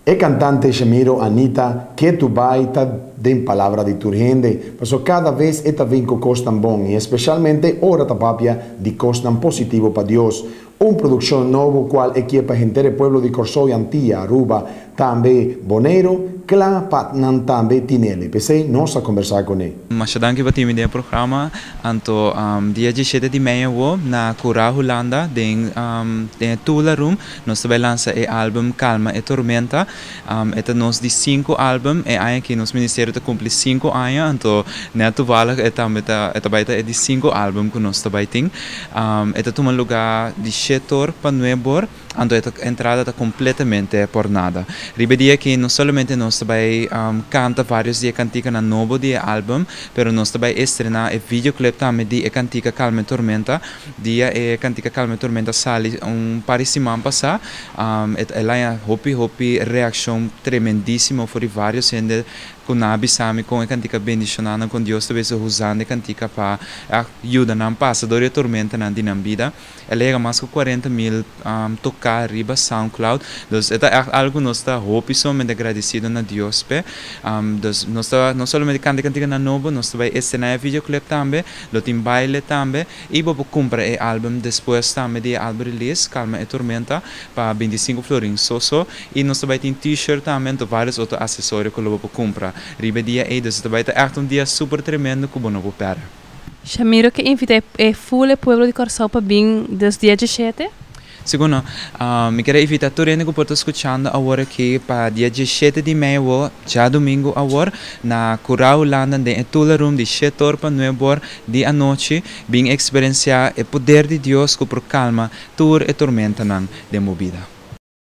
E kantante Shamiro Anita ketu bai ta den palabra di tur hende, paso kada bes e ta bin ku kosnan bon i espesialmente ora ta papia di kosnan positivo pa Dios. Un produkshon nobo kual e ke pa henter e pueblo di Kòrsou i Antia, Aruba, tambe Boneiru, kla pa nan tambe tinele. P'esei nos a kombersá kuné. Masha danki pa tin mi den e programa. Anto dia 17 di mei awo na Kura Hulanda den den e Tula Room nos ta bai lansa e album Kalma e Tormenta. E ta nos di sinku album. E aña aki nos ministerio ta kumpli 5 aña, anto net toevallig e tambe ta e ta bai ta e di sinku album ku nos ta bai tin. E ta tuma lugá di 7'or pa 9'or, anto e entrada ta kompletamente por nada. Riba e dia aki no solamente nos ta bai kanta varios di e kantikanan nobo di e album, pero nos ta bai estrená e videoclip tambe di e kantika Kalma e Tormenta. Dia e kantika Kalma e Tormenta sali un par di siman pasá, el a haña hopi hopi reakshon tremendísimo for di varios hende ku nan a bisa mi kon e kantika bendishoná nan, kon Dios ta bes usando e kantika pa yuda nan pasa dor di e tormentanan di nan bida. El a yega mas ku 40.000 toká riba SoundCloud. Dus e ta ègt algu ku nos ta hopi sumamente agradesido na Dios p'e. Dus nos ta no solamente kanta e kantikanan nobo, nos ta bai estrená e videoclip tambe, lo tin baile tambe i bo por kumpra e album despues tambe di e album release Kalma e Tormenta pa 25 florin so so i nos ta bai tin t-shirt tambe anto varios otro aksesorio ku lo bo por kumpra riba e dia ei. Dus e ta bai ta ègt un dia super tremendo ku bo no por pèrdè. Shamiro ke invitá e full e pueblo di Kòrsou pa bin dus dia 17. Sigur, mi ke invitá tur hende ku por ta skuchando awor aki pa dia 17 di mei awo, djadumingu awor, na Kura Hulanda den e Tula Room di 7'or pa 9'or di anochi, bin eksperensiá e poder di Dios ku por kalma tur e tormentanan den bo bida.